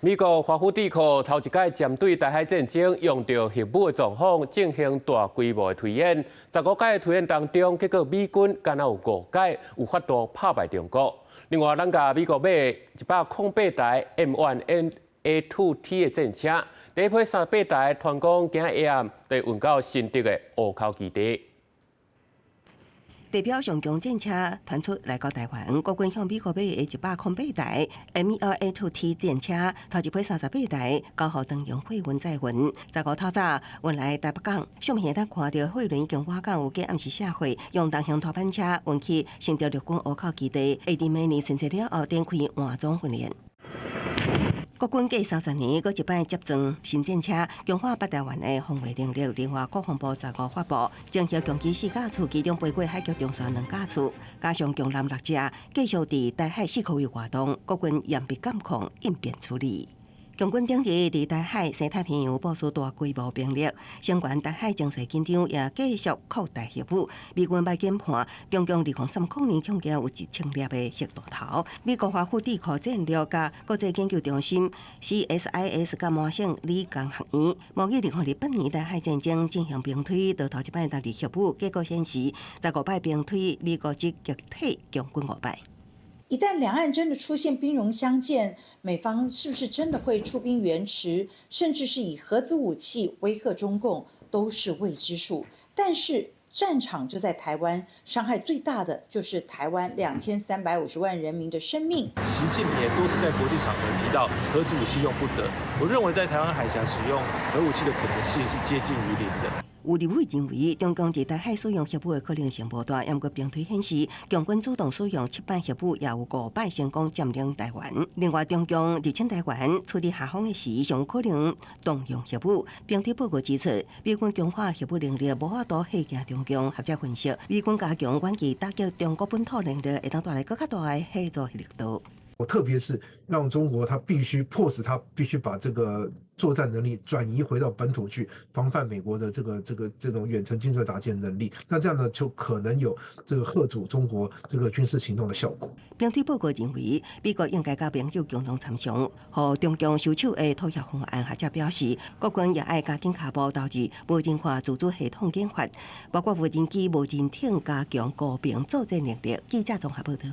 美國華府智庫頭一擺針對台海戰爭用著核武的狀況進行大規模的推演，15擺的推演當中，結果美軍敢若有五擺有法度拍敗中國。另外，咱共美國買108台 M1A2T 的戰車，第一批38台，傳講今下暗就運到新竹的湖口基地。地表上強戰車傳出來到台灣，國軍向美國買的108台 M1A2T 戰車，頭一批38台交予長榮貨運載運，15透早運來台北港。相片會當看著貨輪已經倚港，有過暗時卸貨，用重型拖板車運去新竹陸軍湖口基地，會佇明年春節了後展開換裝訓練。國軍隔30年，閣一擺接裝新戰車，強化北台灣的防衛能力。另外，國防部十五發布，偵測共機四架次，其中飛過海峽中線兩架次，加上強艦六隻，繼續佇台海四區域活動，國軍嚴密監控，應變處理。共軍頂日佇台海、西太平洋部署大規模兵力，相關台海情勢緊張，也繼續擴大核武。美軍擺研判，中共2030年恐驚有1000粒的核彈頭。美國華府智庫戰略佮國際研究中心 CSIS 佮麻省理工學院，模擬2028年台海戰爭進行兵推，到頭一擺投入核武，結果顯示，十五擺兵推，美國只擊退共軍五擺。一旦兩岸真的出現兵戎相見，美方是不是真的會出兵援峙，甚至是以核子武器威嚇中共，都是未知數。但是戰場就在台灣，傷害最大的就是台灣2350萬人民的生命。習近平也多次在國際場合提到核子武器用不得，我認為在台灣海峽使用核武器的可能性是接近於零的。有立委認為，中共佇台海使用核武的可能性無大，毋過兵推顯示，共軍主動使用七擺核武，也有五擺成功佔領台灣。另外，中共入侵台灣處佇下風的時，上有可能動用核武。兵推報告指出，美軍強化核武能力，無法度嚇驚中共。學者分析，美軍加強遠距打擊中國本土能力，會當帶來閣較大的嚇阻力度。我特別是讓中國，他必須迫使他必須把這個作戰能力轉移回到本土去，防範美國的這種遠程精準打擊能力。那這樣呢，就可能有這個嚇阻中國這個軍事行動的效果。兵推報告認為，美國應該佮盟友共同參詳，予中共收手的妥協方案。學者表示，國軍也愛加緊跤步投入無人化自主系統研發，包括無人機、無人艇，加強高頻作戰能力。記者綜合報道。